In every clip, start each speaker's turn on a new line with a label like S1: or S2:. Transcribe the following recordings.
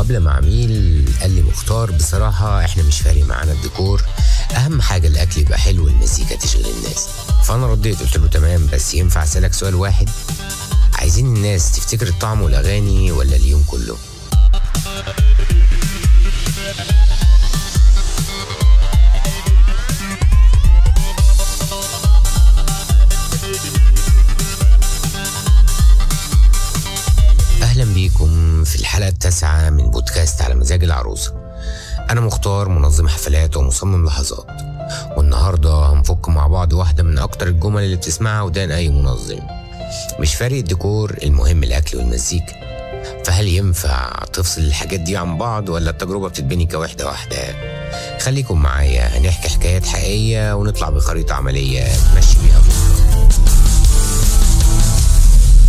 S1: مقابلة مع عميل قال لي مختار بصراحة احنا مش فارق معانا الديكور، أهم حاجة الأكل يبقى حلو والمزيكا تشغل الناس. فأنا رديت قلت له تمام، بس ينفع أسألك سؤال واحد؟ عايزين الناس تفتكر الطعم والأغاني ولا اليوم كله؟ أهلا بيكم في الحلقة 9 من بودكاست على مزاج العروسة. أنا مختار، منظم حفلات ومصمم لحظات، والنهاردة هنفك مع بعض واحدة من أكتر الجمل اللي بتسمعها ودان أي منظم: مش فارق الديكور، المهم الأكل والمزيكا. فهل ينفع تفصل الحاجات دي عن بعض ولا التجربة بتتبني كوحدة واحدة؟ خليكم معايا، هنحكي حكايات حقيقية ونطلع بخريطة عملية تمشي بيها بكرة.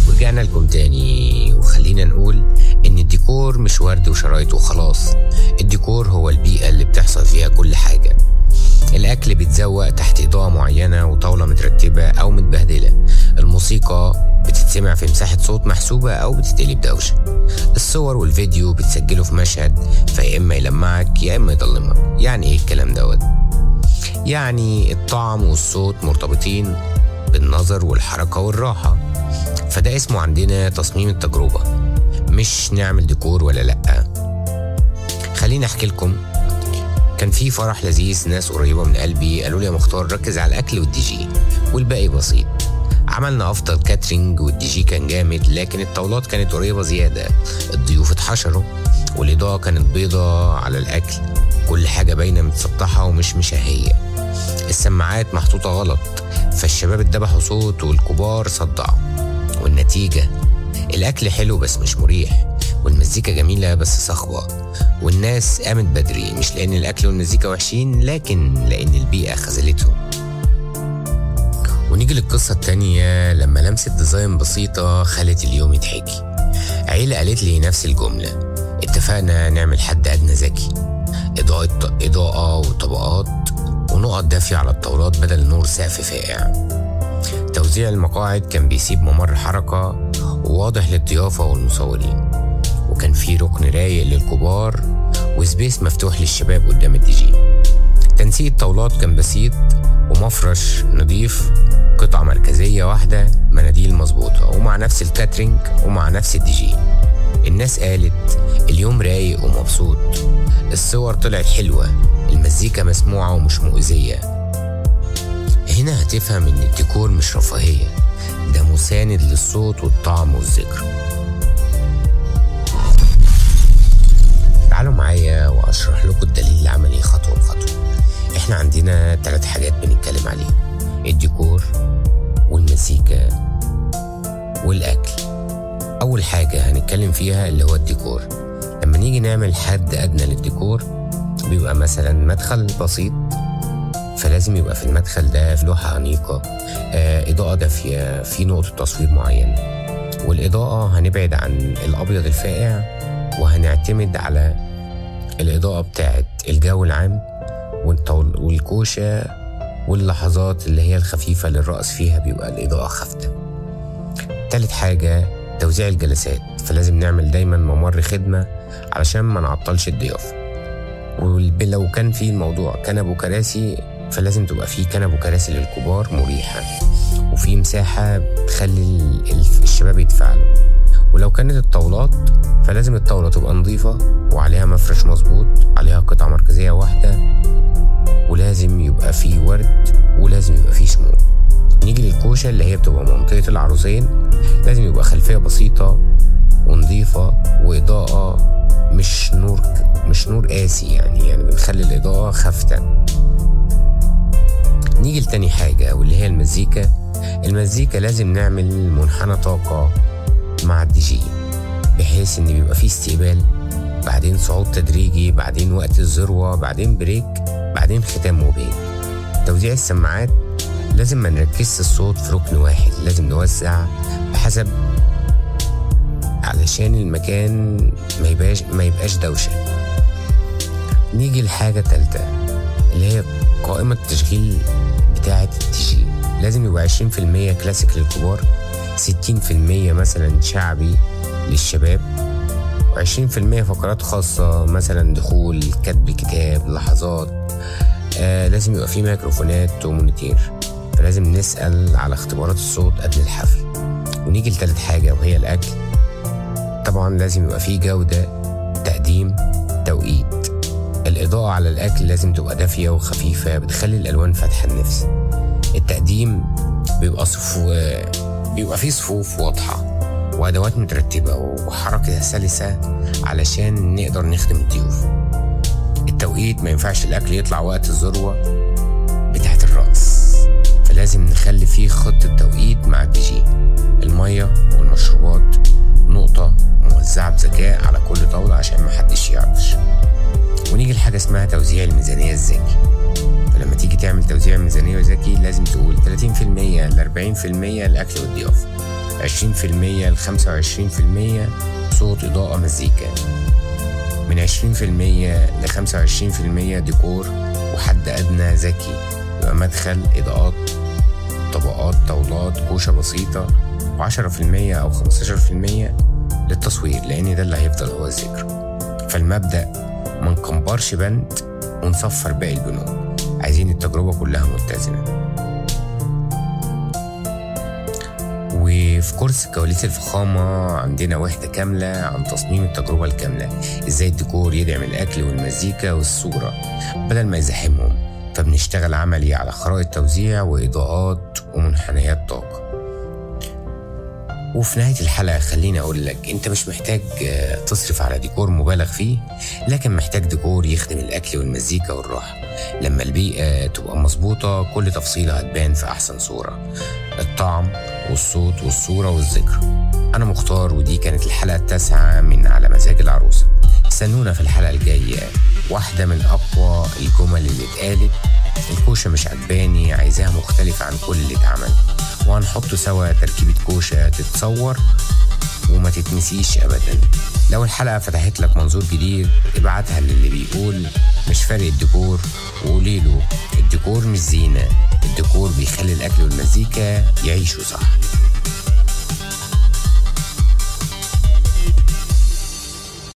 S1: ورجعنا لكم تاني، وخلينا نقول إن الديكور مش ورد وشرايط وخلاص. الديكور هو البيئة اللي بتحصل فيها كل حاجة. الأكل بيتزوق تحت إضاءة معينة وطاولة مترتبة أو متبهدلة. الموسيقى بتتسمع في مساحة صوت محسوبة أو بتتقلب دوشة. الصور والفيديو بتسجله في مشهد، فيا إما يلمعك يا إما يضلمك. يعني إيه الكلام دوت؟ يعني الطعم والصوت مرتبطين بالنظر والحركة والراحة، فده اسمه عندنا تصميم التجربة، مش نعمل ديكور ولا لأ. خليني أحكي لكم، كان في فرح لذيذ، ناس قريبة من قلبي قالوا لي يا مختار ركز على الأكل والدي جي والباقي بسيط. عملنا أفضل catering وال DJ كان جامد، لكن الطاولات كانت قريبة زيادة، الضيوف اتحشروا، والإضاءة كانت بيضة على الأكل، كل حاجة باينة متسطحة ومش مشهية. السماعات محطوطة غلط، فالشباب اتذبحوا صوت والكبار صدعوا. والنتيجة الأكل حلو بس مش مريح، والمزيكا جميلة بس صخبة، والناس قامت بدري مش لأن الأكل والمزيكا وحشين، لكن لأن البيئة خذلتهم. ونيجي للقصة التانية، لما لمسة design بسيطة خلت اليوم يتحكي. عيلة قالت لي نفس الجملة: اتفقنا نعمل حد أدنى ذكي، إضاءة وطبقات ونقط دافية على الطاولات بدل نور سقف فائع. توزيع المقاعد كان بيسيب ممر حركة وواضح للضيافة والمصورين، وكان في ركن رايق للكبار و space مفتوح للشباب قدام الدي جي. تنسيق الطاولات كان بسيط ومفرش نظيف، قطعة مركزية واحدة، مناديل مظبوطة، ومع نفس ال catering ومع نفس الدي جي. الناس قالت اليوم رايق ومبسوط، الصور طلعت حلوة، المزيكا مسموعة ومش مؤذية. هنا هتفهم ان الديكور مش رفاهية، ده مساند للصوت والطعم والذكر. تعالوا معايا واشرح لكم الدليل العملي خطوة بخطوة. احنا عندنا 3 حاجات بنتكلم عليهم: الديكور والمزيكا والاكل. اول حاجة هنتكلم فيها اللي هو الديكور. لما نيجي نعمل حد ادنى للديكور، بيبقى مثلا مدخل بسيط، فلازم يبقى في المدخل ده في لوحة أنيقة، إضاءة دافية، في نقطة تصوير معينة. والإضاءة هنبعد عن الأبيض الفائع، وهنعتمد على الإضاءة بتاعت الجو العام والكوشة واللحظات اللي هي الخفيفة للرقص فيها بيبقى الإضاءة خافتة. تالت حاجة توزيع الجلسات، فلازم نعمل دايما ممر خدمة علشان ما نعطلش الضيافة. ولو كان في الموضوع كنب وكراسي، فلازم تبقى فيه كنب وكراسي للكبار مريحة، وفي مساحة بتخلي الشباب يتفاعلوا. ولو كانت الطاولات، فلازم الطاولة تبقى نظيفة وعليها مفرش مظبوط، عليها قطعة مركزية واحدة، ولازم يبقى فيه ورد، ولازم يبقى فيه شموع. نيجي للكوشة اللي هي بتبقى منطقة العروسين، لازم يبقى خلفية بسيطة ونظيفة وإضاءة مش نور قاسي، يعني بنخلي الإضاءة خافتة. نيجي لتاني حاجة واللي هي المزيكا. المزيكا لازم نعمل منحنى طاقة مع الدي جي، بحيث ان بيبقى فيه استقبال، بعدين صعود تدريجي، بعدين وقت الذروة، بعدين break، بعدين ختام مبهج. توزيع السماعات لازم ما نركزش الصوت في ركن واحد، لازم نوزع بحسب علشان المكان ما يبقاش دوشة. نيجي لحاجة تالتة اللي هي قائمة التشغيل بتاعة الدي جي. لازم يبقى 20% كلاسيك للكبار، 60% مثلا شعبي للشباب، 20% و20% فقرات خاصة، مثلا دخول، كتب كتاب، لحظات. لازم يبقى فيه ميكروفونات و monitor، فلازم نسأل على اختبارات الصوت قبل الحفل. ونيجي لتالت حاجة وهي الأكل. طبعا لازم يبقى فيه جودة، تقديم، توقيت. الإضاءة على الأكل لازم تبقى دافية وخفيفة، بتخلي الألوان فاتحة النفس. التقديم بيبقى فيه صفوف واضحة وأدوات مترتبة وحركة سلسة علشان نقدر نخدم الضيوف. التوقيت ما ينفعش الأكل يطلع وقت الذروة بتاعت الرأس، فلازم نخلي فيه خطة توقيت مع الدي جي. المية والمشروبات نقطة موزعة بذكاء على كل طاولة عشان محدش يعطش. ونيجي لحاجة اسمها توزيع الميزانية الذكي. فلما تيجي تعمل توزيع ميزانية ذكي لازم تقول 30% ل 40% الأكل والضيافة، 20% ل 25% صوت إضاءة مزيكا، من 20% ل 25% ديكور وحد أدنى ذكي، يبقى مدخل، إضاءات، طبقات، طاولات، كوشة بسيطة، و10% أو 15% للتصوير، لأن ده اللي هيفضل هو الذكر. فالمبدأ ما نكبرش بند ونصفر باقي البنود، عايزين التجربة كلها متزنة. وفي كورس كواليس الفخامة عندنا وحدة كاملة عن تصميم التجربة الكاملة، ازاي الديكور يدعم الأكل والمزيكا والصورة بدل ما يزاحمهم. فبنشتغل عملي على خرائط توزيع وإضاءات ومنحنيات طاقة. وفي نهاية الحلقة خليني أقول لك، أنت مش محتاج تصرف على ديكور مبالغ فيه، لكن محتاج ديكور يخدم الأكل والمزيكا والراحة. لما البيئة تبقى مظبوطة كل تفصيلة هتبان في أحسن صورة، الطعم والصوت والصورة والذكر. أنا مختار، ودي كانت الحلقة 9 من على مزاج العروسة. استنونا في الحلقة الجاية. واحدة من أقوى الجمل اللي اتقالت، الكوشة مش عجباني، عايزاها مختلفة عن كل اللي اتعمل. وهنحط سوا تركيبة كوشة تتصور وما تتنسيش أبدا. لو الحلقة فتحت لك منظور جديد ابعتها للي بيقول مش فارق الديكور، وقوليله الديكور مش زينة، الديكور بيخلي الأكل والمزيكا يعيشوا صح.